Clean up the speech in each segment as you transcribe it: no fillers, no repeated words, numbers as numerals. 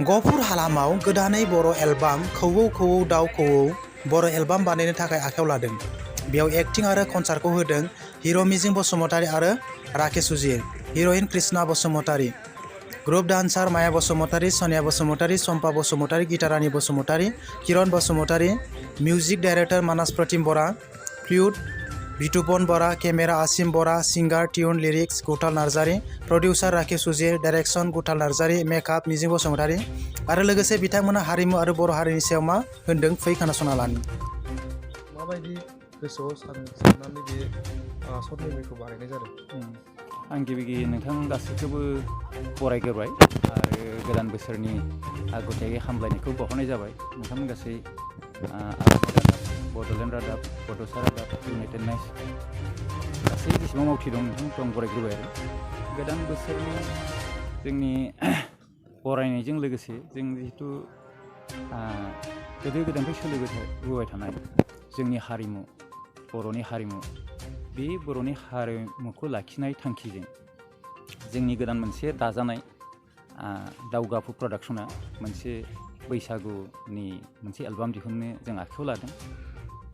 गफुर हालामाव गोदानै बर' एलबाम खौवौ खौवौ दाउ खौवौ बर' एलबाम बानायनो थाखाय आखायाव लादों। बेयाव एक्टिं आरो कनसार्टखौ होदों हिर' मिजिं बसुमतारी आरो राकेश उजिर, हिर'इन Krishna Basumatary, group dancer Maya Basumatary, Saniya Basumatary, Champa Basumatary, Gitarani Basumatary, Kiran Basumatary, music director Manas Pratim Bora, flute Bitupan Bora, camera Ashim Bora, singer tune lyrics Gutal Narzary, producer Rakesh Ujir, direction Gutal Narzary, makeup Mijing Basumatary आरो लोगोसे बिथांमोना हारिमु आरो बर' हारिनि सायाव मा होनदों फै खोनासंना लानि। माबायदि गोसोआव साननानै बे सर्ट मुभिखौ बानायनाय जादों? आं गिबि नोंथां गासैखौबो बरायग्रोबाय आरो गोदान बोसोरनि गथायै हामलायनायखौ बावहरनाय जाबाय। नोंथांमोन गासै आसामनि रादाब, बड'लेण्ड रादाब, बड'सा रादाब, इउनाइटेड नेस गासै जेसेबां मावथि दं नोंथांमोनखौ आं बरायग्रोबाय आरो गोदान बोसोरनि जोंनि बरायनायजों लोगोसे जों जिहेथु गोदो गोदायनिफ्राय सोलिबोबाय थानाय जोंनि हारिमु, बर'नि हारिमु, बे बर'नि हारिमुखौ लाखिनाय थांखिजों जोंनि गोदान मोनसे दाजानाय दावगाफु प्रडाक्सना मोनसे बैसागुनि मोनसे एलबाम दिहुननो जों आखायाव लादों।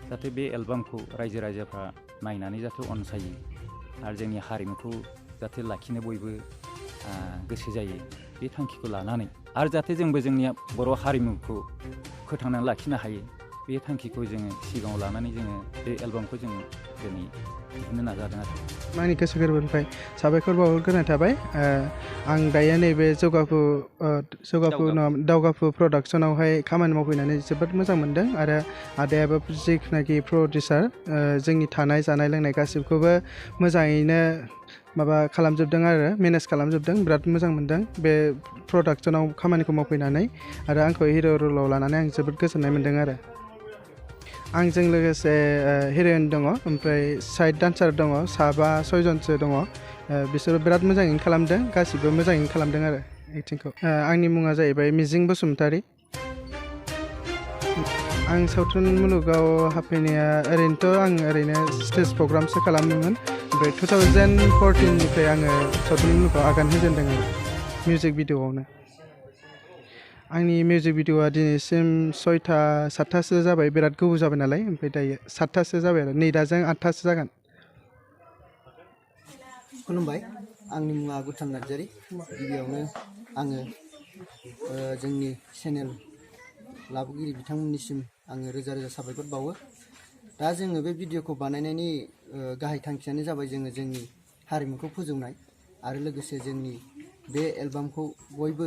जाहाथे बे एलबामखौ रायजो राजाफ्रा नायनानै जाहाथे अनसायो आरो जोंनि हारिमुखौ जाहाथे लाखिनो बयबो गोसो जायो, बे थांखिखौ लानानै आरो जाहाथे जोंबो जोंनि बर' हारिमुखौ फोथांनानै लाखिनो हायो, बे थांखिखौ जोङो सिगाङाव लानानै जोङो बे एलबामखौ जों दिनै दिहुननो नाजादों आरो। आंनि गोसो गोरबोनिफ्राय साबायखर बावहरग्रोनाय थाबाय। आं दायो नैबे दावगाफु प्रडाक्सनावहाय खामानि मावफैनानै जोबोद मोजां मोनदों आरो आदायाबो जिनाखि प्रडिउसार जोंनि थानाय जानाय लोंनाय गासिबखौबो मोजाङैनो खालामजोबदों आरो मेनेज खालामजोबदों। बिराद मोजां मोनदों बे प्रडाक्सनाव खामानिखौ मावफैनानै आरो आंखौ हिर' रलाव लानानै आं जोबोद गोजोननाय मोनदों आरो। आंजों लोगोसे हिर'इन दङ, ओमफ्राय साइड डान्सार दङ, 7-6 दङ। बिसोरो बिराद मोजाङैनो खालामदों, गासिबो मोजाङैनो खालामदों आरो एक्टिंखौ। आंनि मुङा जाहैबाय मिजिं बसुमतारी। आं सावथुन मुलुगाव हाबफैनाया ओरैनो स्टेज प्रग्रामसो खालामदोंमोन, ओमफ्राय 2014निफ्राय आङो सावथुन मुलुगाव आगान होजेनदों आरो मिउजिक भिडिअ'आवनो। आंनि मिउजिक भिडिअ'आ दिनैसिम 6-7थासो जाबाय, बिराद गोबाव जाबाय नालाय, ओमफ्राय दायो 7थासो जाबाय आरो नै दाजों 8थासो जागोन। खुलुमबाय, आंनि मुङा गुताल नार्जारी। गिबियावनो आङो जोंनि चेनेल लाबोगिरि बिथांमोननिसिम आङो रोजा रोजा साबायखर बावो। दा जोङो बे भिडिअ'खौ बानायनायनि गाहाय थांखियानो जाबाय जोङो जोंनि हारिमुखौ फोजौनाय आरो लोगोसे जोंनि बे एलबामखौ बयबो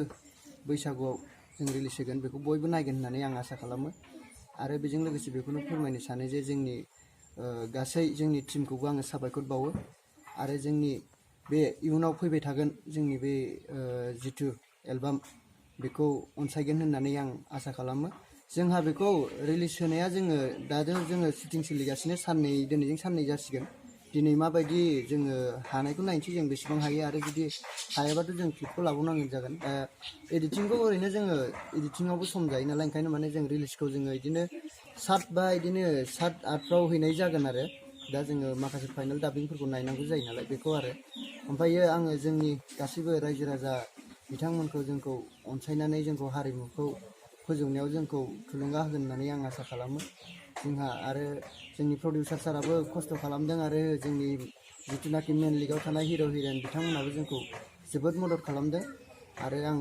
बैसागुआव जों रिलिज होगोन, बेखौ बयबो नायगोन होननानै आं आसा खालामो आरो बेजों लोगोसे बेखौनो फोरमायनो सानो जे जोंनि गासै जोंनि टिमखौबो आङो साबायखर बावो आरो जोंनि बे इयुनाव फैबाय थागोन जोंनि बे जिथु एलबाम बेखौ अनसायगोन होननानै आं आसा खालामो। जोंहा बेखौ रिलिज होनाया जोङो शुटिं सोलिगासिनो, दिनैजों साननै जासिगोन। दिनै माबायदि जोङो हानायखौ नायनोसै, जों बेसेबां हायो आरो जुदि हायाबाथ' जों क्लिपखौ लाबावनांगोन जागोन। एडिटिंखौ ओरैनो जोङो एडिटिंआवबो सम जायो नालाय, ओंखायनो माने जों रिलिजखौ जोङो बिदिनो 7-8फ्राव हैनाय जागोन आरो दा जोङो माखासे फाइनाल डाबिंफोरखौ नायनांगौ जायो नालाय बेखौ आरो। ओमफ्रायो आङो जोंनि गासैबो रायजो राजा बिथांमोनखौ जोंखौ अनसायनानै जोंखौ हारिमुखौ फोजौनायाव जोंखौ थुलुंगा होगोन होननानै आं आसा खालामो। जोंहा आरो जोंनि प्रडिउसार साराबो खस्थ' खालामदों आरो जोंनि जिथुनाखि मेन लिगाव थानाय हिर' हिर'इन बिथांमोनाबो जोंखौ जोबोद मदद खालामदों आरो आं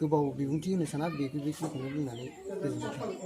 गोबाव बिबुंथि होनो साना, बेखिनिखौनो बुंनानै गोजोननाय थाबाय।